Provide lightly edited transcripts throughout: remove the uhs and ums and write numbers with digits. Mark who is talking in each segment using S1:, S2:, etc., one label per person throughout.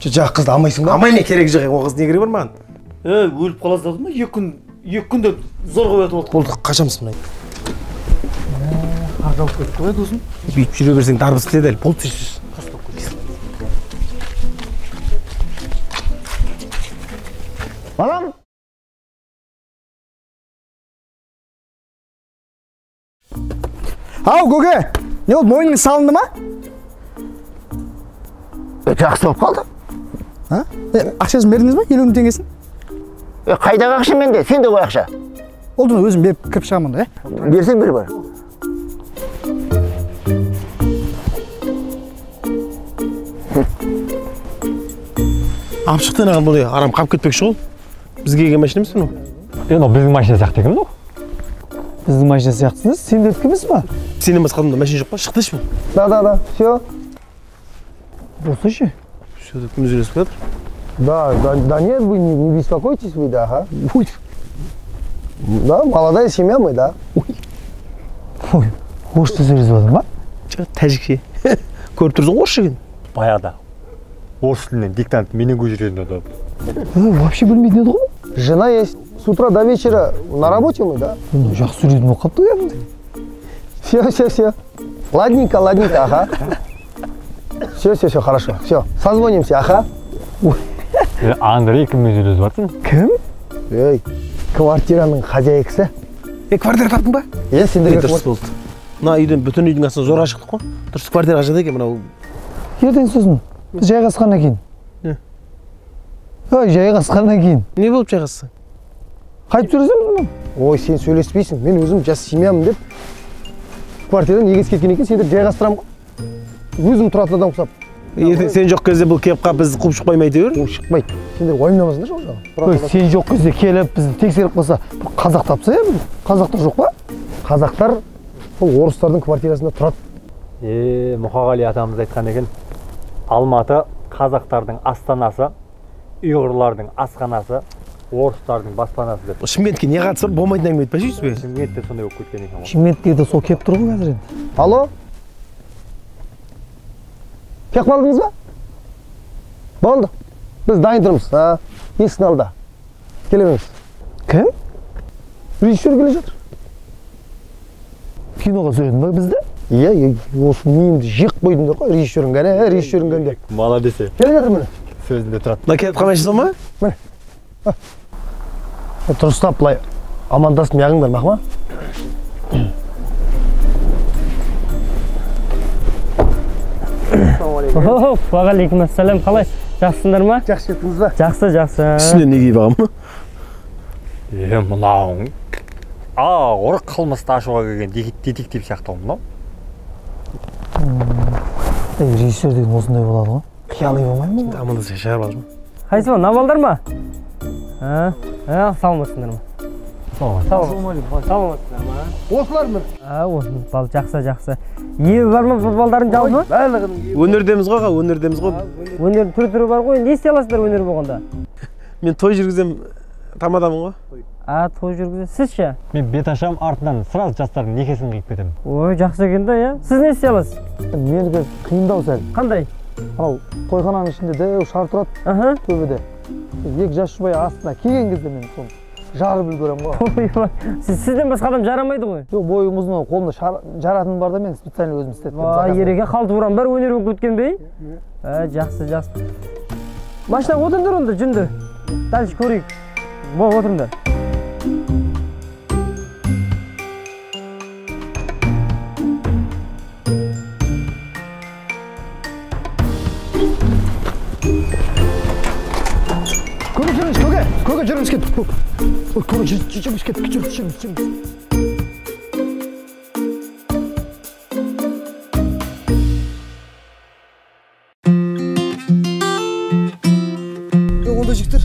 S1: Жаңа қызды алмайсың ба?
S2: Алмаймын, керегі жоқ, ол қыз не керегі бар маған?
S3: Өліп қала жаздадым ба? Екі күнде зорға оятып алдық.
S2: Болды, қашамыз мына.
S3: Қар жауып кетті ғой, досым.
S2: Бүйтіп жүре берсең дарбыз бітеді әлі. Болды, сөз.
S1: Балам!
S4: Ау, көке, не болды, мойның салынды ма?
S5: Жақсы болып қалды.
S4: Ақшасын бердіңіз ба, 50 мың теңгесін?
S5: Қайдағы ақша менде, сенде ғой ақша.
S4: Болды, өзім беріп кіріп шығамын онда,
S5: Берсең бер бар.
S2: Алып шықты аған бұл арам қап кетпекші ғой. Бізге келген машина емес мынау?
S6: Мынау біздің машина сияқты екен мынау.
S3: Біздің машина сияқтысыз, сендердікі емес па?
S2: Сенен басқа адамда машина жоқ па? Шықты ше бұл.
S1: Да, да, да, все.
S3: Болса ше.
S2: Все, деп кім сөйлесіп жатыр?
S1: Да, да, да нет, вы не беспокойтесь, вы, да, ага. Ой. Да, молодая семья мы, да.
S3: Ой, орысша сөйлесіп жатыр ма?
S2: Жоқ, тәжікше. Көріп тұрсың ғой орысша екен.
S6: Баяғыда орыс тілінен диктант менен көшіретін еді.
S3: Вообще білмейтін еді ғой.
S1: Жена есть. С утра до вечера на работе мы, да?
S3: Жақсы сөйлейтін болып қалыпты кәдімгідей.
S1: Все, все, все. Ладненько, ладненько, ага. Все, все, все, хорошо. Все, созвонимся, ага.
S6: Андрей кіммен сөйлесіп жатсың?
S3: Кім?
S1: Ей, квартираның хозяйкасы.
S2: Квартира таптың ба?
S1: Е, сендерге
S2: дұрыс болды. Мына үйден, бүтін үйдің астынан зорға шықтық қой. Дұрыс квартира қашан екен мынау?
S3: Ертең сосын, біз жайғасқаннан кейін.
S2: Не?
S3: Ой, жайғасқаннан кейін.
S2: Не болып жайғассың?
S3: Қайтып сөйлесеміз ме?
S1: Ой, сен сөйлеспейсің. Мен өзім жас семьямын деп квартирадан егес кеткен екен, сендер жайғастырамын ғой. Өзім тұратын адам құсап.
S2: Ертең сен жоқ кезде бұл келіп қалып бізді қуып шықпай ма әйтеуір?
S1: Қуып шықпайды. Сендер уайымдамасыңдаршы ол жағын.
S3: Ой, сен жоқ кезде келіп бізді тексеріп қалса, бір қазақ тапса, бір қазақтар жоқ па?
S1: Қазақтар сол орыстардың квартирасында тұрады.
S6: Мұқағали атамыз айтқан екен, Алматы қазақтардың астанасы, ұйғырлардың асханасы, орыстардың баспанасы деп.
S2: Шымкентке не қатысы бар? Болмайтын әңгіме айтпайсыз ба?
S6: Шымкентте сондай болып кеткен екен ғой.
S3: Шымкентке де сол келіп тұр ғой қазір енді.
S1: Алло? Келіп қалдыңыз ба? Болды. Біз дайын тұрмыз. Есіктің алдында. Келе беріңіз.
S3: Кім?
S1: Режиссер келе жатыр.
S3: Киноға түсіретін ба бізді?
S1: Иә, осы миымды жеп қойдыңдар ғой, режиссерің кәне, режиссерің кәне.
S6: Молодец.
S1: Келе жатыр міне.
S6: Сөзінде тұрады.
S2: Мына келіп қалмайсыз ба?
S1: Міне. Дұрыстап былай амандасып неғыңдар, мақма?
S7: Уағалейкум ассалам, қалай? Жақсысыңдар ма?
S1: Жақсы жеттіңіз ба?
S7: Жақсы, жақсы.
S2: Үстіне не киіп алғанмын?
S6: Мынауың ауыр қылмысты ашуға келген детектив сияқты ғой мынау.
S3: Режиссер деген осындай болады ғой.
S1: Қияли болмай ма?
S2: Амандаса шығарып алып.
S7: Қайсы бар, мына балдар ма? Саламатсыңдар ма? Саламатсыңдар ма?
S1: Осылар міне.
S7: Осы бал, жақсы, жақсы. Ебі бар ма бұл балдардың жалпы?
S1: Барлығының
S2: Өнердеміз ғой, аға, өнердеміз ғой.
S7: Өнердің түр-түрі бар ғой, не істей аласыздар өнер болғанда?
S2: Мен той жүргізем, тамадамын ғой.
S7: Той жүргізесіз. Сіз ше?
S6: Мен бет ашам, артынан сразу жастардың некесін қиып кетемін.
S7: Ой, жақсы екен да, иә? Сіз не істей аласыз?
S3: Менікі қиындау сәл.
S7: Қандай?
S3: Анау тойхананың ішінде дәу шар тұрады, төбеде. Екі жас жұбай астына келген кезде мен соны жарып үлгеремін ғой.
S7: Ойбай, сізден басқа адам жарамайды ғой.
S3: Жоқ, бойым ұзын, қолымда жаратыным бар да, мен специально өзім істеттім.
S7: Вай, ереке қалтурам бар, өнер болып кеткен бе? Жақсы, жақсы. Машинаға отырыңдар онда, жүнді. Дальше көрейік. Бол, отырыңдар.
S1: Көке жүріңіз, көке, көке жүріңіз кет. Ой, көке жүріңіз кет, жүріңіз, жүріңіз, жүріңіз.
S3: Онда жігіттер,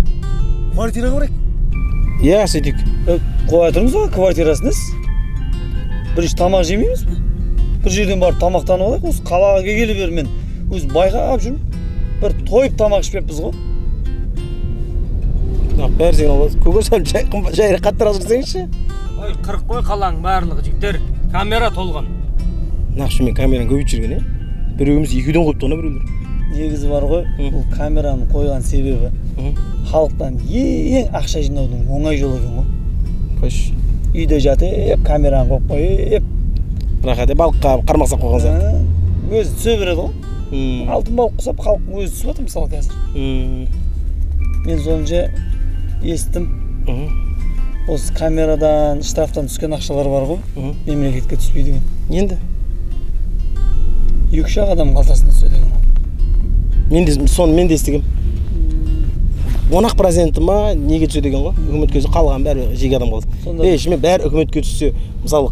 S3: квартираға барайық.
S2: Иә, сөйтейік.
S3: Қоя тұрыңыз ғой, квартирасын із. Бірінші тамақ жемейміз бе? Бір жерден барып тамақтанып алайық, осы қалаға келгелі бері мен өз байқап жүрмін. Бір тойып тамақ ішпеппіз ғой.
S2: Бәрі сен аласың. Көке сәл жайырақ қаттырақ жүрсеңізші.
S7: Ой, қырық қой қаланың барлығы жігіттер. Камера толған.
S2: Нақшы мен камераны көбейтіп жүрген, е? Біреуіміз екеуден қойыпты ғой біреулер.
S3: Негізі бар ғой, бұл камераны қойған себебі халықтан ең ақша жинаудың оңай жолы екен ғой.
S2: Қойшы.
S3: Үйде жатып, камераны қойып қойып.
S2: Рахат, балыққа қармақ сап қойған сияқты.
S3: Өзі түсе береді ғой. Алтын балық құсап халықтың өзі түсіп жатыр мысалы қазір. Мен сонша естім. Осы камерадан, штрафтан түскен ақшалар бар ғой, мемлекетке түспейді екен.
S2: Енді?
S3: 2-3 ақ адам қалтасына түседі екен.
S2: Мен де соны мен де естігем. 10% ма неге түседі екен ғой? Үкіметке түссе қалған бәрі жеке адам қалады. Ей, шынымен бәрі үкіметке түссе, мысалы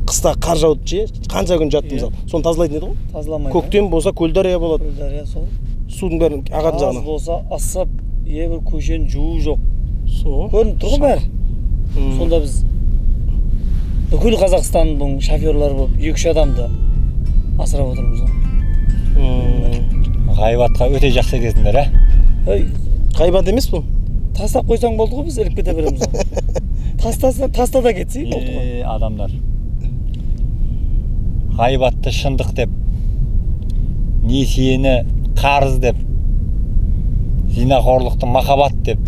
S2: қыста қар жауды ше, қанша күн жатты мысалы. Соны тазалайтын еді ғой.
S3: Тазаламайды.
S2: Көктем болса көл дария болады.
S3: Көл дария сол.
S2: Судың бәрін ағатын жағына.
S3: Аз болса асып, бір көшені жуу жоқ.
S2: Сол.
S3: Көрініп тұр ғой бәрі. Сонда біз бүкіл Қазақстанның шоферлары болып 2-3 адамды асырап отырмыз ғой.
S6: Ғайбатқа өте жақсы екенсіңдер, ә?
S3: Ей,
S2: ғайбат емес бұл.
S3: Тастап қойсаң болды ғой, біз іліп кете береміз ғой. Тастаса, таста да кетсе болды ғой.
S6: Адамдар. Ғайбатты шындық деп, несиені қарыз деп, зинақорлықты махаббат деп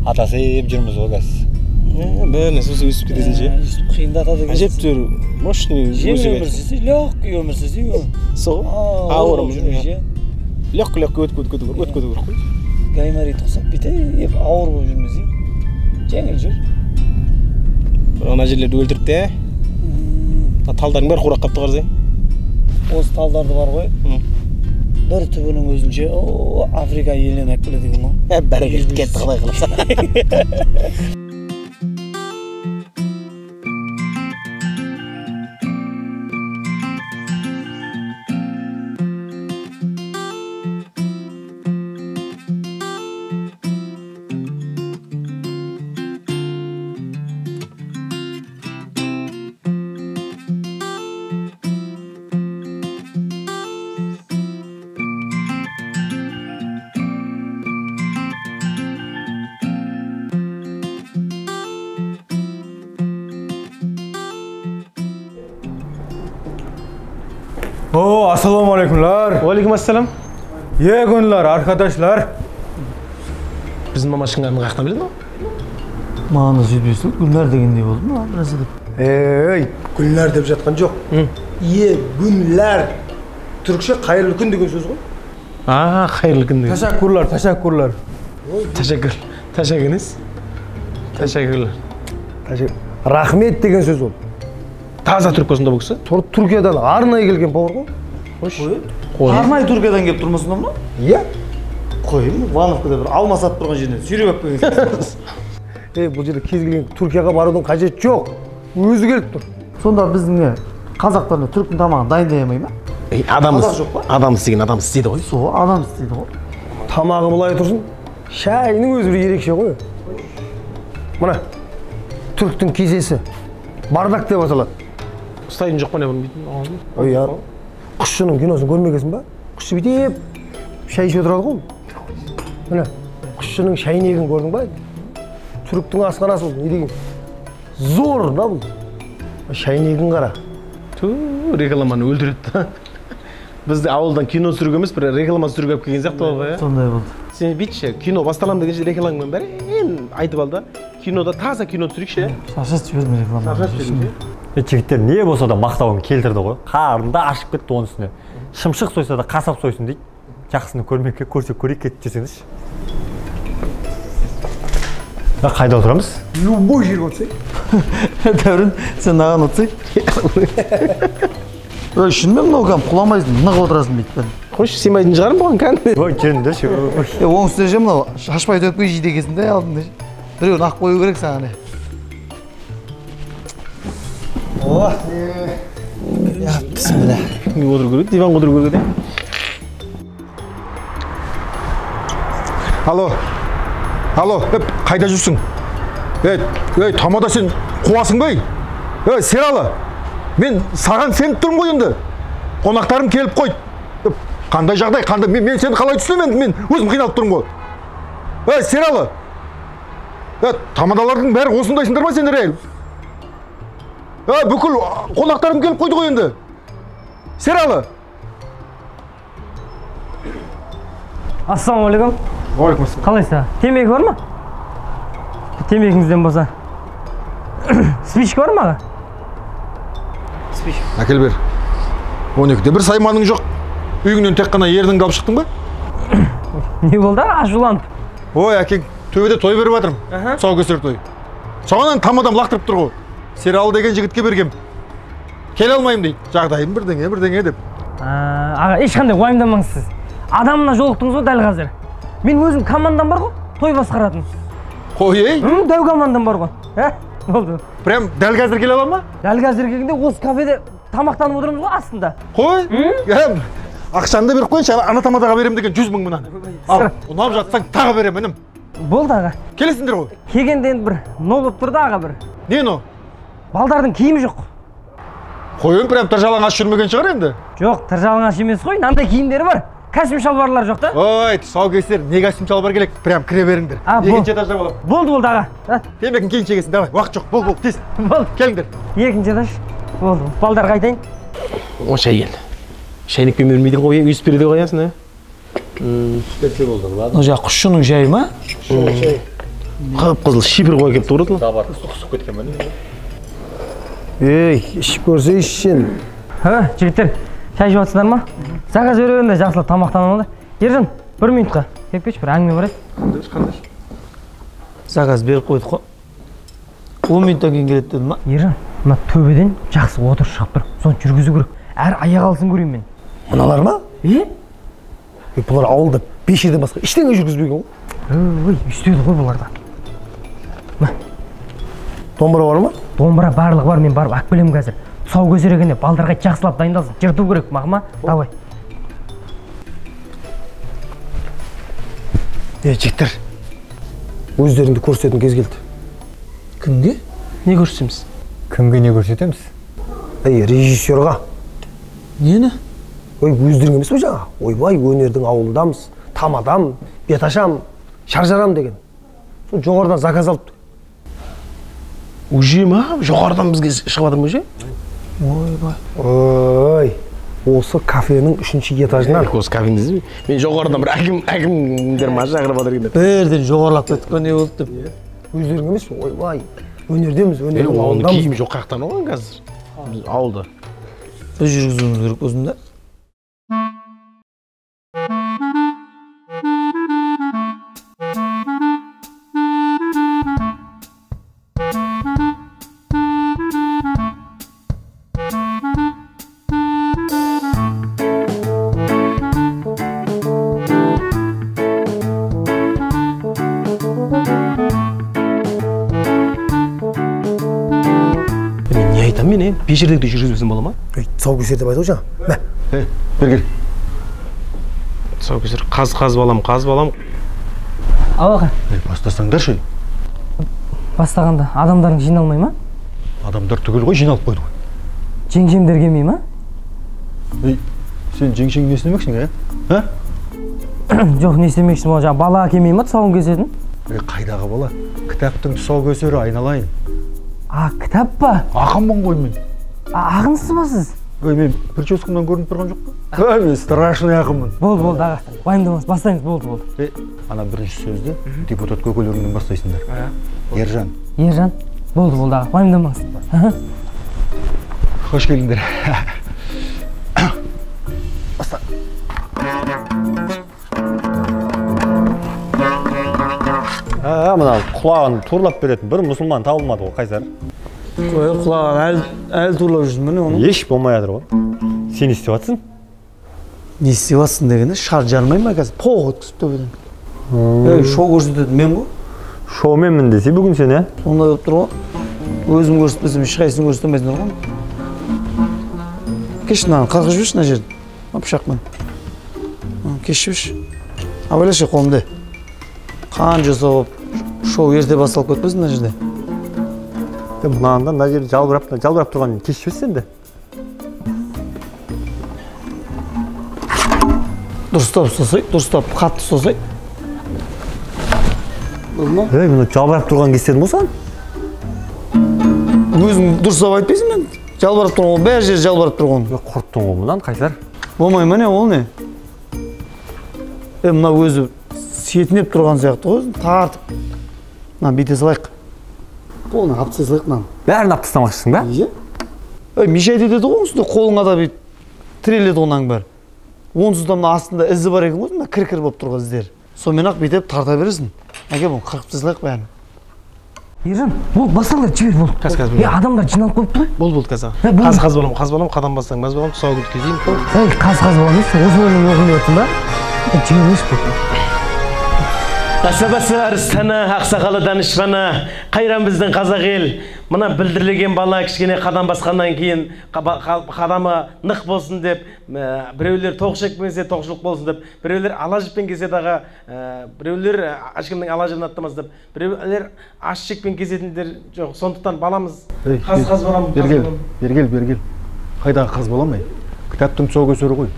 S6: атасып жүрміз ғой қазір.
S2: Бәріне сосын өсіп кетесің ше.
S3: Өсіп қиындатады екен.
S2: Әжептәуір мощный
S3: жеңіл өмір сүрсе, легкий өмір сүрсе,
S2: сол
S3: ауыр өмір ше.
S2: Легкий легкий өтіп кету керек, өтіп кету керек қой.
S3: Гайморит ұқсап бүйтіп ауыр болып жүрміз, жеңіл жүр.
S2: Ана жерлерді өлтіріп те, талдардың бәрі қурап қапты қарасай.
S3: Осы талдарды бар ғой, бір түбінің өзінше Африка елінен алып келеді екен ғой.
S2: Бәрекелді кетті құдай қаласа.
S8: Oo, assalomu alaykumlar.
S2: Aleyküm assalam.
S8: İyi günler arkadaşlar.
S2: Біздің мамашыңдардың қаяқтан біледі ғой?
S3: Маған да сөйтпейсің, Гүлнар дегендей болды ма? Бір нәрсе деп.
S1: Ей, Гүлнар деп жатқан жоқ. Е, Гүлнар. Түркше қайырлы күн деген сөз ғой.
S2: А, қайырлы күн деген.
S8: Teşekkürler, teşekkürler.
S2: Teşekkür. Teşekkürünüz. Teşekkürler.
S1: Рахмет деген сөз ол.
S2: Таза түрік болсын да бұл кісі?
S1: Түркиядан арнайы келген повар ғой.
S2: Қойшы.
S3: Арнайы Түркиядан келіп тұрмасын ба мынау?
S1: Иә.
S3: Қой, Вановкада бір алма сатып тұрған жерінен сүйреп алып келген.
S1: Ей, бұл жерде кез келген Түркияға барудың қажеті жоқ. Өзі келіп тұр.
S3: Сонда біздің не қазақтар не түріктің тамағын дайындай алмай ма?
S2: Ей, адам
S3: Қазақ жоқ па?
S2: Адам істеген адам істейді ғой.
S3: Сол, адам істейді ғой.
S1: Тамағы былай тұрсын, шайының өзі бір ерекше ғой. Мына түріктің кесесі бардак деп аталады.
S2: Ұстайтын жоқ па не бұны бүйтіп алғанын?
S1: Ой, яр. Құсшының киносын көрмегенсің ба? Құсшы бүйтіп шай ішіп отырады ғой. Міне, құсшының шайнегін көрдің ба? Түріктің асханасы бұл, не деген зор да бұл. Шайнегін қара.
S2: Ту, рекламаны өлтіреді да. Бізді ауылдан кино түсіруге емес, бір реклама түсіруге алып келген сияқты болды ғой,
S3: Сондай болды.
S2: Сен бүйтші, кино басталамын дегенше рекламаның бәрін айтып ал да. Кинода таза кино түсірейікші.
S3: Шаршатып жібердім рекламаны.
S2: Шаршатып жібердім.
S6: Жігіттер не болса да мақтауын келтірді ғой. Қарны да ашып кетті оның үстіне. Шымшық сойса да қасап сойсын дейді. Жақсыны көрмекке көрсек көрейік кетіп жүрсеңізші. Қайда отырамыз?
S1: Любой жерге отырсай.
S3: Дәурен, сен маған отырсай. Ой, шынымен мынау кәдімгі құламайсың, нық отырасың бүйтіп.
S2: Қойшы, сыймайтын шығармын бұған кәдімгі.
S6: Ой, жүріңдерші.
S3: Оның үстіне ше мынау шашпай төкпей жейді екенсің де алдында. Біреуін ақ қою керек саған. О, я, бісміллә.
S2: Кімге отыру керек? Диванға отыру керек еді.
S8: Алло. Алло, қайда жүрсің? Ей, ей, тамада сен қуасың ба? Ей, Сералы. Мен саған сеніп тұрмын ғой енді. Қонақтарым келіп қойды. Қандай жағдай, қандай? Мен сені қалай түсінемін енді? Мен өзім қиналып тұрмын ғой. Ей, Сералы. Тамадалардың бәрі осындайсыңдар ма сендер, ей? Бүкіл қонақтарым келіп қойды ғой енді. Сералы.
S7: Ассалаумағалейкум.
S8: Уағалейкум.
S7: Қалайсыз? Темекі бар ма? Темекіңізден болса. Спичка бар ма аға? Спичка.
S8: Әкел бер. 12-де бір сайманың жоқ. Үйіңнен тек қана ерніңді алып шықтың ба?
S7: Не болды, ашуланып?
S8: Ой, әкең, төбеде той беріп жатырмын. Тұсаукесер той. Соған тамадам лақтырып тұр ғой. Сералы деген жігітке бергем. Келе алмаймын дейді. Жағдайым бірдеңе, бірдеңе деп.
S7: Аға, ешқандай уайымдамаңыз сіз. Адамына жолықтыңыз ғой дәл қазір. Мен өзім командам бар ғой, той басқаратын.
S8: Қой, ей?
S7: Дәу командам бар ғой. Болды.
S8: Прям дәл қазір келе ала ма?
S7: Дәл қазір келгенде осы кафеде тамақтанып отырмыз ғой астында.
S8: Қой? Ақшаны да беріп қойыншы, ана тамадаға берем деген 100 мың мынаны. Ал, ұнап жатсаң тағы берем, інім.
S7: Болды аға.
S8: Келесіңдер ғой.
S7: Келгенде енді бір но болып тұр да аға бір.
S8: Не но?
S7: Балдардың киімі жоқ.
S8: Қойын прям тыржалаңаш жүрмеген шығар енді.
S7: Жоқ, тыржалаңаш емес қой, мынандай киімдері бар. Костюм шалбарлар жоқ та?
S8: Ой, тұсаукесер, не костюм шалбар керек? Прям кіре беріңдер. Екінші этажда боламын.
S7: Болды, болды аға.
S8: Темекін кейін шегесің, давай, уақыт жоқ. Бол, бол, тез.
S7: Болды.
S8: Келіңдер.
S7: Екінші этаж. Болды. Балдарға айтайын.
S2: О, шай келді. Шайнекпен бермейді ғой, өсіп береді ғой аясын, ә?
S6: Берсе болды, ладно.
S3: Мына жақ құсшының жайы ма?
S2: Қып-қызыл шипір қой келіп тұр.
S6: Табар құсып кеткен ба?
S1: Ей, ішіп көрсейші сен.
S7: Ха, жігіттер, шай ішіп жатсыңдар ма? Заказ бере беріңдер, жақсылап тамақтанып алыңдар. Ержан, бір минутқа келіп кетші, бір әңгіме бар еді.
S8: Қандай?
S3: Заказ беріп қойдық қой. 10 минуттан кейін келеді дедім ма?
S7: Ержан, мына төбеден жақсы отыр шығып тұр. Соны жүргізу керек. Әр аяқ алысын көрейін мен.
S1: Мыналар ма?
S7: Е?
S1: Бұлар ауылда 5 жерден басқа ештеңе жүргізбеген ғой.
S7: Ой, үстеді ғой бұларда.
S1: Домбыра бар ма?
S7: Домбыра барлығы бар, мен барып алып келемін қазір. Тұсаукесер екен, балдарға жақсылап дайындалсын. Жырту керек, мағма. Давай.
S1: Е, жігіттер, өздеріңді көрсететін кез келді.
S3: Кімге? Не көрсетеміз?
S6: Кімге не көрсетеміз?
S1: Ей, режиссерға.
S3: Нені?
S1: Ой, өздерің емес пе жаңа? Ойбай, өнердің ауылындамыз, тамадам, бет ашам, шар жарам деген. Сол жоғарыдан заказ алыпты.
S2: Уже ма? Жоғарыдан бізге шығып жатыр ма уже?
S3: Ойбай.
S1: Ой, осы кафенің 3-ші этажынан.
S2: Осы кафенің, мен жоғарыдан бір әкімдер ма шақырып жатыр екен деп.
S3: Бірден жоғарылап кеттік қой, не болды деп.
S1: Өздерің емес, ойбай, өнердеміз, өнердің ауылындамыз.
S2: Киім жоқ қаяқтан алған қазір? Біз ауылда.
S3: Біз жүргізуіміз керек өзінде.
S2: Мен бес жердегідей жүргізбесем бола ма?
S1: Ей, тұсаукесер деп айтып жаңа. Мә.
S8: Ей, бері кел.
S2: Тұсаукесер, қаз балам, қаз балам.
S7: Ал аға.
S8: Ей, бастасаңдаршы.
S7: Бастағанда адамдарың жиналмай ма?
S8: Адамдар түгел ғой, жиналып қойды ғой.
S7: Жеңшемдер келмей ма?
S8: Ей, сен жеңшең не істемексің, ә? А?
S7: Жоқ, не істемекшісің, ол жаңа бала келмей ма тұсауын кесетін?
S8: Ей, қайдағы бала? Кітаптың тұсаукесері айналайын.
S7: А, кітап па?
S8: Ақынмын ғой мен.
S7: Ақынсыз ба сіз?
S8: Ой, мен прическамнан көрініп тұрған жоқ па? Ой, мен страшный ақынмын.
S7: Болды, болды, аға. Уайымдамаңыз, бастаймыз, болды, болды.
S8: Е, ана бірінші сөзді депутат көкелеріңнен бастайсыңдар. Ержан.
S7: Ержан? Болды, болды, аға. Уайымдамаңыз.
S8: Қош келдіңдер. Баста.
S6: Мына құлағын турлап беретін бір мұсылман табылмады ғой, Қайсар.
S3: Ой, құлағын әлі турлап жүрсің міне оны.
S6: Еш болмай жатыр ғой. Сен не істеп жатсың?
S3: Не істеп жатсың дегенде шар жармай ма қазір? Поқ өткізіп төбеден. Ей, шоу көрсететін мен ғой.
S6: Шоуменмін десе бүгін сен, ә?
S3: Сондай болып тұр ғой. Өзім көрсетпесем, ешқайсысын көрсете алмайсыңдар ғой. Кеш мынаны қырқып жіберші мына жерін. Мына пышақпен. Кеш жіберші. Абайлашы қолымды. Қан жасап шоу ерте басталып кетпесін мына жерде.
S6: Мынаны да мына жерде жалбырап тұрған кеш жіберші енді.
S3: Дұрыстап ұстасай, дұрыстап қатты ұстасай. Болды ма?
S6: Ей, мына жалбырап тұрған кестердің ғой саған?
S3: Өзің дұрыстап айтпайсың мен. Жалбырап тұрған, бәр жер жалбырап тұрған.
S6: Құрттың ғой мынаны, Қайсар.
S3: Болмай ма не, ол не? Мына өзі сетінеп тұрған сияқты ғой, тартып. Мынаны бүйте салайық. Қолына алып тастай салайық мынаны.
S6: Бәрін алып тастамақшысың ба?
S3: Иә. Мешает етеді ғой, үстінде қолыңа да бүйтіп тіреледі ғой мынаның бәрі. Онсыз да мына астында ізі бар екен ғой, мына кір-кір болып тұрған іздер. Сонымен ақ бүйтіп тарта бересің. Әке, бұны қырқып тастай салайық бәрін.
S7: Ержан, болды, бастаңдар, жібер, болды.
S2: Қазір.
S7: Адамдар жиналып қойыпты ғой.
S2: Болды, қазір. Қаз балам, қаз балам, қадам бассаң, мәз балам, тұсауын өткізейін.
S7: Ей, қаз балам емес, осы өлең оқимын деп отырсың ба? Жібермеші болды.
S2: Асабасы арыстаны, ақсақалы данышпаны, қайран біздің қазақ ел. Мына білдірілген бала кішкене қадам басқаннан кейін қадамы нық болсын деп, біреулер тоқ шекпен келсе тоқшылық болсын деп, біреулер ала жіппен келсе дағы, біреулер ешкімнің ала жібін аттамас деп, біреулер аш шекпен кезетіндер жоқ. Сондықтан баламыз қаз балам.
S8: Бергел, бергел. Қайдағы қаз балам ей? Кітаптың тұсаукесері ғой.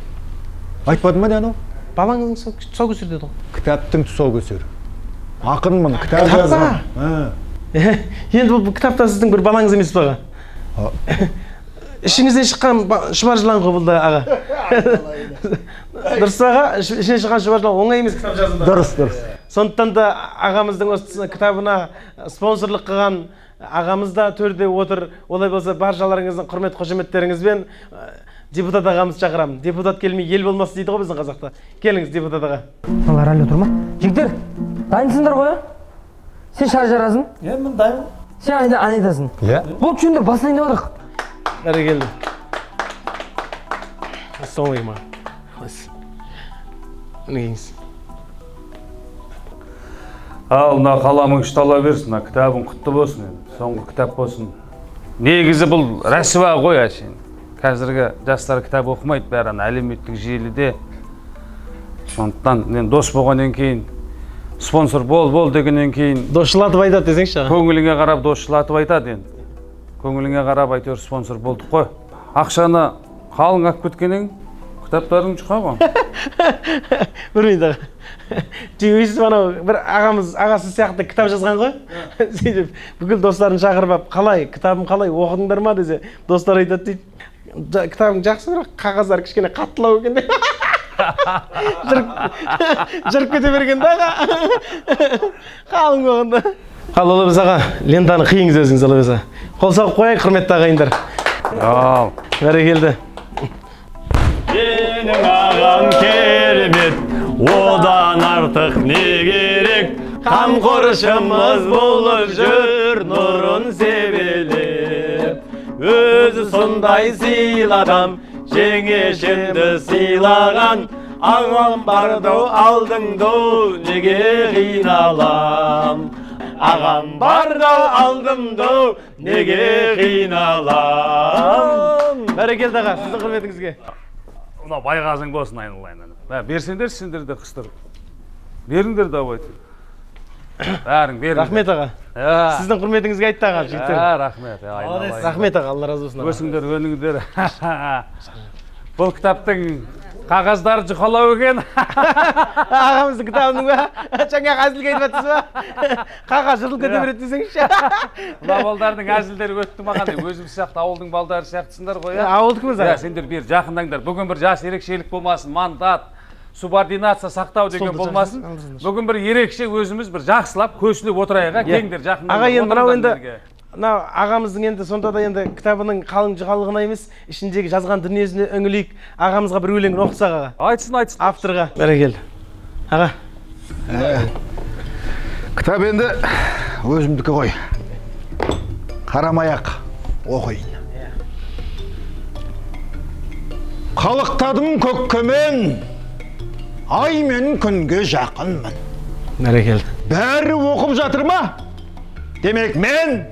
S8: Айтпадың ба не анау?
S2: Балаңыздың тұсаукесері деді ғой.
S8: Кітаптың тұсаукесері. Ақынмын, кітап жазған.
S2: Енді бұл кітапта сіздің бір балаңыз емес пе, аға? Ішіңізден шыққан шұбар жылан ғой бұл да, аға. Дұрыс аға, ішінен шыққан шұбар жылан оңай емес кітап жазуда.
S8: Дұрыс, дұрыс.
S2: Сондықтан да ағамыздың осы кітабына спонсорлық қылған ағамыз да төрде отыр. Олай болса баршаларыңыздың құрмет қошеметтеріңізбен депутат ағамызды шақырамын. Депутат келмей ел болмас дейді ғой біздің қазақта. Келіңіз, депутат аға.
S7: Олар әлі отыр ма? Жігіттер, дайынсыңдар ғой, а? Сен шар жарасың?
S3: Иә, мен дайынмын.
S7: Сен ән айтасың?
S6: Иә.
S7: Болды, жүріңдер, бастайын деп отырық.
S2: Бәрекелді. Ассалаумағалейкум аға. Қалайсыз? Мінекейіңіз.
S9: Ал, мына қаламың ұштала берсін, мына кітабың құтты болсын енді. Соңғы кітап болсын. Негізі бұл рәсуа ғой әшейін. Қазіргі жастар кітап оқымайды, бәрі ана әлеуметтік желіде. Сондықтан мен дос болғаннан кейін, спонсор бол дегеннен кейін
S2: досшылатып айтады десеңші аға.
S9: Көңіліңе қарап досшылатып айтады енді. Көңіліңе қарап әйтеуір спонсор болдық қой. Ақшаны қалың алып кеткеннен кітаптарың жұқа ғой.
S2: Білмейді аға. Өйстіп анау бір ағамыз, ағасы сияқты кітап жазған ғой. Сөйтіп бүкіл достарын шақырып алып, қалай, кітабым қалай, оқыдыңдар ма десе, достар айтады дейді. Кітабың жақсы, бірақ қағаздары кішкене қаттылау екен деп. Жырып кете берген да аға. Қалың болғанда. Ал олай болса аға, лентаны қиыңыз өзіңіз олай болса. Қол соғып қояйық, құрметті ағайындар.
S9: Ал.
S2: Бәрекелді.
S6: Менің ағам керемет, одан артық не керек?
S2: Қамқоршымыз болып жүр, нұрын себелеп. Өзі сондай сыйладам, жеңешемді сыйлаған. Ағам барды алдыңды, неге қиналам? Ағам барды алдымды, неге қиналам? Бәрекелді аға, сіздің құрметіңізге.
S9: Мына байғазың болсын айналайын. Берсеңдер, сендер де қыстырып. Беріңдер давайте. Бәрің беріңдер.
S2: Рахмет аға. Сіздің құрметіңізге айтты аға, жігіттер.
S9: Рахмет.
S2: Рахмет аға, Алла разы болсын.
S9: Өсіңдер, өніңдер. Бұл кітаптың қағаздары жұқалау екен.
S2: Ағамыздың кітабының ба? Жаңағы әзілге айтып жатсыз ба? Қағаз жыртылып кете береді десеңізші.
S9: Мына балдардың әзілдері өтті маған. Өзім сияқты ауылдың балдары сияқтысыңдар ғой.
S2: Ауылдікіміз аға.
S9: Сендер бері жақындаңдар. Бүгін бір жас ерекшелік болмасын, мандат, субординация сақтау деген болмасын. Бүгін бір ерекше өзіміз бір жақсылап көшіліп отырайық, кеңдер жақындаңдар.
S2: Аға, енді мынау енді мынау ағамыздың енді сонда да енді кітабының қалың жұқалығына емес, ішіндегі жазған дүниесіне үңілейік. Ағамызға бір өлеңін оқысақ аға.
S9: Айтсын, айтсын.
S2: Авторға. Бәрекелді. Аға.
S8: Кітап енді өзімдікі ғой. Қарамай-ақ оқиын. Қалықтадым көкке мен, ай мен күнге жақынмын.
S2: Бәрекелді.
S8: Бәрі оқып жатыр ма? Демек мен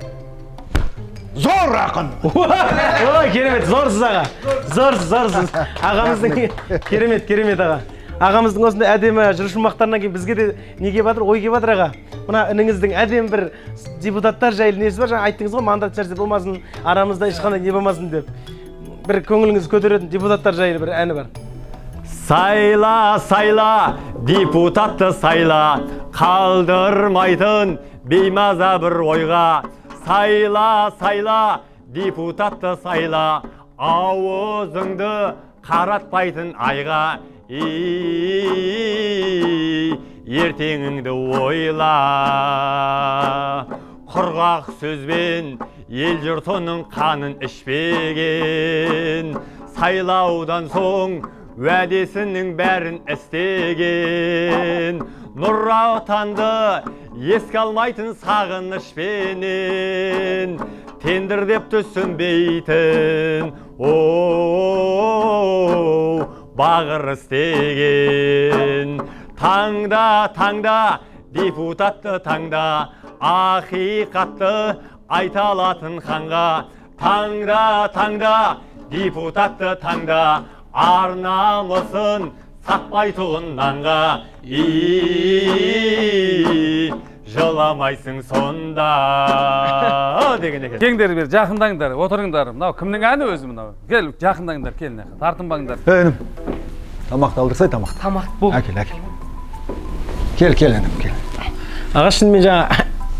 S8: зор ақын.
S2: Ой, керемет, зорсыз аға. Зорсыз, зорсыз. Ағамыздың керемет, керемет аға. Ағамыздың осындай әдемі жыр шумақтарынан кейін бізге де не келіп жатыр, ой келіп жатыр аға. Мына ініңіздің әдемі бір депутаттар жайлы несі бар, жаңа айттыңыз ғой, мандат нәрсе болмасын, арамызда ешқандай не болмасын деп. Бір көңіліңізді көтеретін депутаттар жайлы бір әні бар.
S6: Сайла, сайла, депутатты сайла, қалдырмайтын беймаза бір ойға. Сайла, сайла, депутатты сайла, ауызыңды қаратпайтын айға. ертеңіңді ойла. Құрғақ сөзбен ел жұртының қанын ішпеген, сайлаудан соң уәдесінің бәрін істеген. Нұр Отанды еске алмайтын сағынышпенен, тендер деп түсінбейтін, оу, бағыр істеген. Таңда, таңда, депутатты таңда, ақиқатты айта алатын ханға. Таңда, таңда, депутатты таңда, ар намысын сатпайтұғын нанға. Жыламайсың сонда деген екен.
S9: Келіңдер бері, жақындаңдар, отырыңдар. Мынау кімнің әні өзі мынау? Кел, жақындаңдар, кел, тартынбаңдар.
S8: Інім, тамақты алдырсай, тамақты.
S7: Тамақ бол.
S8: Әкел, әкел. Кел, кел, інім, кел.
S2: Аға, шынымен жаңа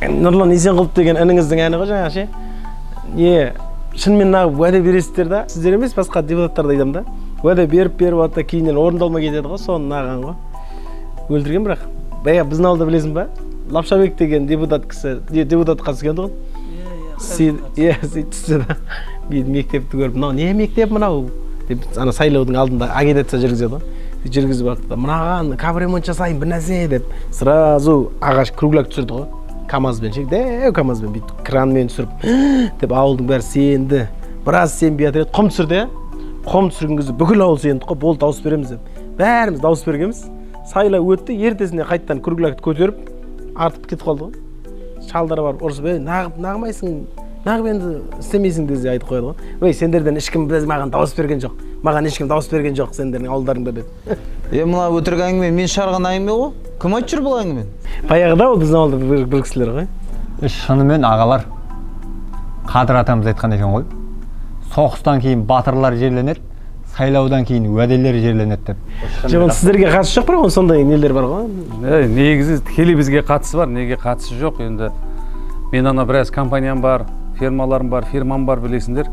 S2: Нұрлан Есенқұлов деген ініңіздің әні ғой жаңа ше. Не, шынымен нағып уәде бересіздер да, сіздер емес, басқа депутаттарды айтамын да. Уәде беріп беріп атта кейіннен орындалмай кетеді ғой, соны наған ғой. Өлтірген бірақ. Бая біздің ауылда білесің ба? Лапшабек деген депутат кісі, депутатқа түскен тұғын. Иә, сөйтіп түсті да. Мектепті көріп, мынау не мектеп мынау деп ана сайлаудың алдында агитация жүргізеді ғой. Жүргізіп атты да, мынаған капремонт жасайын бір нәрсе деп сразу ағаш кругляк түсірді ғой. КамАЗбен ше, дәу КамАЗбен бүйтіп кранмен түсіріп деп ауылдың бәрі сенді. Біраз сенбей жатыр еді, құм түсірді, құм түсірген кезде бүкіл ауыл сенді ғой, болды дауыс береміз деп. Бәріміз дауыс бергенбіз. Сайлау өтті, ертесіне қайтадан круглякты көтеріп артып кетіп қалды ғой. Шалдар барып ұрысып, ей, нағымайсың, нағып енді істемейсің десе айтып қояды ғой. Ой, сендерден ешкім біз маған дауыс берген жоқ. Маған ешкім дауыс берген жоқ сендердің ауылдарыңда деп.
S10: Е, мына өтірік әңгіме, мен шығарған әңгіме ғой. Кім айтып жүр бұл әңгімені?
S2: Баяғыда ол біздің ауылда бір кісілер ғой.
S6: Шынымен ағалар, Қадыр атамыз айтқан екен ғой. Соғыстан кейін батырлар жерленеді, сайлаудан кейін уәделер жерленеді деп.
S2: Жоқ, ол сіздерге қатысы жоқ, бірақ сондай нелер бар ғой.
S9: Негізі тікелей бізге қатысы бар, неге қатысы жоқ енді. Мен ана біраз компаниям бар, фирмаларым бар, фирмам бар, білесіңдер.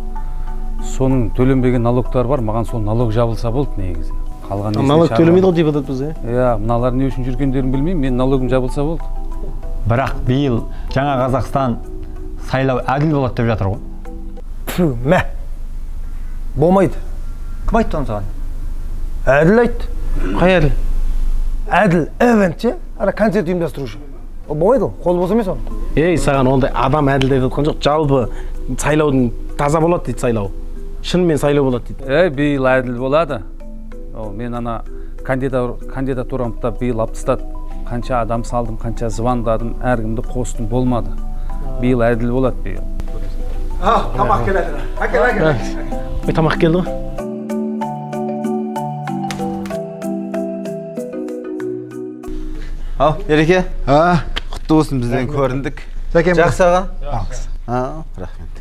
S9: Соның төленбеген налогтары бар, маған сол налог жабылса болды негізі. Қалған несіне
S2: Налог
S9: шаруам?
S2: төлемейді ғой депутат біз, иә?
S9: Иә, мыналар не үшін жүргендерін білмеймін, мен налогым жабылса болды.
S6: Бірақ биыл Жаңа Қазақстан сайлау әділ болады деп жатыр ғой.
S1: Тфу, мә. Болмайды.
S6: Кім айтты оны саған?
S1: Әділ айтты.
S2: Қай әділ?
S1: Әділ эвент ше, ана концерт ұйымдастырушы. Ол болмайды ол, қол бос емес оның.
S2: Ей, саған ондай адам әділ деп жатқан жоқ, жалпы сайлаудың таза болады дейді сайлау. Шынымен сайлау болады дейді.
S9: Ей, биыл әділ болады. Ол мен ана кандидатурамды да биыл алып тастады. Қанша адам салдым, қанша звондадым, әркімді қостым, болмады. Биыл әділ болады биыл.
S8: Тамақ келеді. Әкел, әкел.
S2: Ой, тамақ келді ғой.
S10: Ау, Ереке. Құтты болсын, бізден көріндік.
S8: Сәкен
S10: Жақсы аға.
S8: Алғыс.
S10: Рахмет.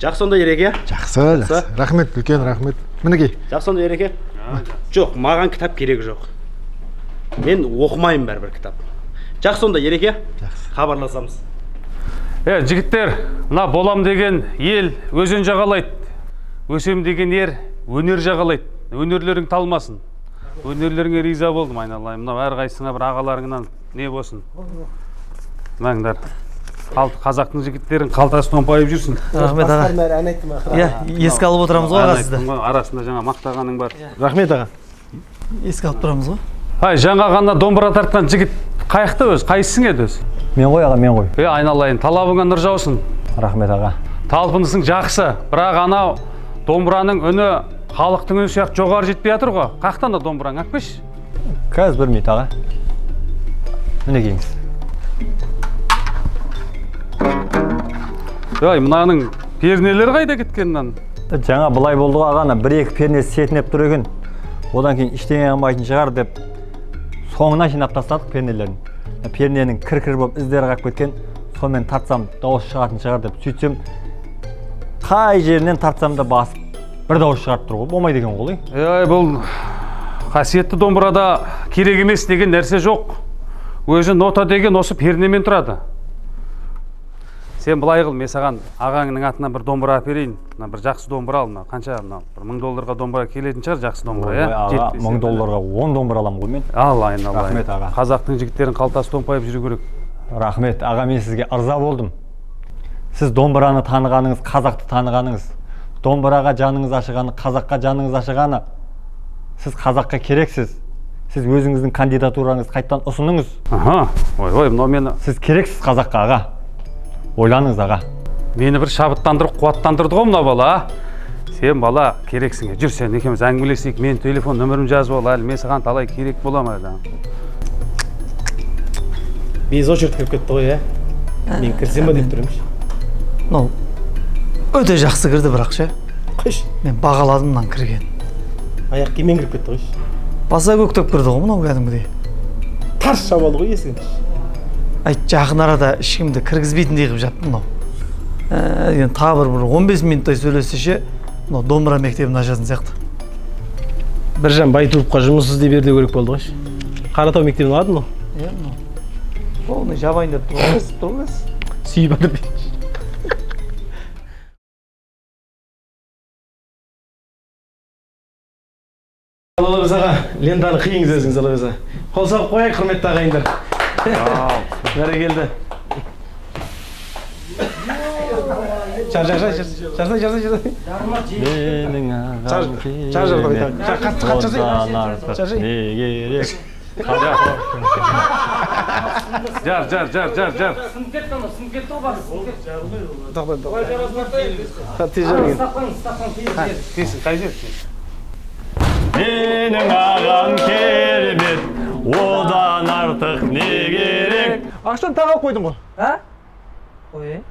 S2: Жақсы онда, Ереке.
S8: Жақсы, жақсы. Рахмет, үлкен рахмет. Мінекей.
S2: Жақсы онда, Ереке. Жоқ, маған кітап керек жоқ. Мен оқымаймын бәрібір кітап. Жақсы онда, Ереке.
S8: Жақсы.
S2: Хабарласамыз.
S9: Жігіттер, мына болам деген ел өзен жағалайды. Өсем деген ер өнер жағалайды. Өнерлерің талмасын. Өнерлеріңе риза болдым, айналайын. Мынау әрқайсыңа бір ағаларыңнан не болсын. Мынаңдар. Қазақтың жігіттерін қалтасын томпайып жүрсін.
S3: Рахмет аға.
S1: Ән айттым ақыры.
S3: Иә, еске алып отырамыз ғой аға
S9: Ән
S3: сізді.
S9: айттым ғой, арасында жаңа мақтағаның бар.
S2: Рахмет аға.
S3: Еске алып тұрамыз ғой.
S9: Ай, жаңа ғана домбыра тартқан жігіт қаяқта өзі? Қайсысың еді өзі?
S6: Мен ғой аға, мен ғой.
S9: Е, айналайын, талабыңа нұр жаусын.
S6: Рахмет аға.
S9: Талпынысың жақсы, бірақ анау домбыраның үні халықтың үні сияқты жоғары жетпей жатыр ғой. Қаяқтан да домбыраң алып келші.
S6: Қазір бір минут аға. Мінекейіңіз.
S9: Ой, мынаның пернелері қайда кеткен мынаның?
S6: Жаңа былай болды ғой аға, ана бір-екі пернесі сетінеп тұр екен. Одан кейін ештеңе қылмайтын шығар деп соңына жинап тастадық пернелерін. Перненің кір-кір болып іздері қалып кеткен, сонымен тартсам дауыс шығатын шығар деп сөйтсем, қай жерінен тартсам да басып бір дауыс шығарып тұр ғой, болмайды екен ғой.
S9: Ей, бұл қасиетті домбырада керек емес деген нәрсе жоқ. Өзі нота деген осы пернемен тұрады. Сен былай қыл, мен саған ағаңның атынан бір домбыра әперейін. Мына бір жақсы домбыра ал, мына қанша мына бір $1000 домбыра келетін шығар, жақсы домбыра, иә?
S6: Аға, $1000 10 домбыра аламын ғой мен.
S9: Ал, айналайын.
S6: Рахмет, аға.
S9: Қазақтың жігіттерінің қалтасы томпайып жүру керек.
S6: Рахмет, аға, мен сізге ырза болдым. Сіз домбыраны танығаныңыз, қазақты танығаныңыз, домбыраға жаныңыз ашығаны, қазаққа жаныңыз ашығаны. Сіз қазаққа керексіз. Сіз өзіңіздің кандидатураңызды қайтадан ұсыныңыз.
S9: Аха, ой, ой, мынау мені.
S6: Сіз керексіз қазаққа, аға. Ойланыңыз, аға.
S9: Мені бір шабыттандырып, қуаттандырды ғой мынау бала, а? Сен бала керексің. Жүр, сен екеуміз әңгімелесейік. Мен телефон нөмірімді жазып ал, әлі мен саған талай керек боламын әлі.
S2: Без очередь кіріп кетті ғой, ә? Мен кірсем ба деп тұрмын.
S3: Мынау өте жақсы кірді бірақ ше.
S2: Қойшы.
S3: Мен бағаладым мынаның кіргенін.
S2: Аяқ киіммен кіріп кетті ғой.
S3: Баса көктеп кірді ғой мынау кәдімгідей.
S2: Тарс жабылды ғой есігін.
S3: Айт, жақын арада ешкімді кіргізбейтіндей қылып жапты мынау. Енді тағы бір 15 минуттай сөйлессе ше, мынау домбыра мектебін ашатын сияқты.
S2: Біржан Байтуровқа жұмыс іздей бер деу керек болды ғой. Қаратау мектебін алады мынау.
S3: Иә, мынау. Полный жабайын деп тұр ғой, тұр ғой.
S2: Сүйіп жатыр. Алла аға, лентаны қиыңыз өзіңіз, Алла аға. Қол соғып қояйық, құрметті ағайындар. Бәрекелді. Жар, жар, жар, жар, жар, жар.
S6: Менің ағам
S2: жар, жар, жар, қатты, қатты жар.
S6: Не керек?
S9: Жар, жар, жар, жар, жар.
S7: Сынып кетті анау, сынып кетті ғой басы, сынып кетті.
S2: Тез жар.
S7: Сақтаңыз, тез жер.
S9: Тез, қай жер?
S6: Менің ағам керемет, одан артық не керек?
S8: Ақшаны тағы алып қойдың ғой.
S7: А? Ой.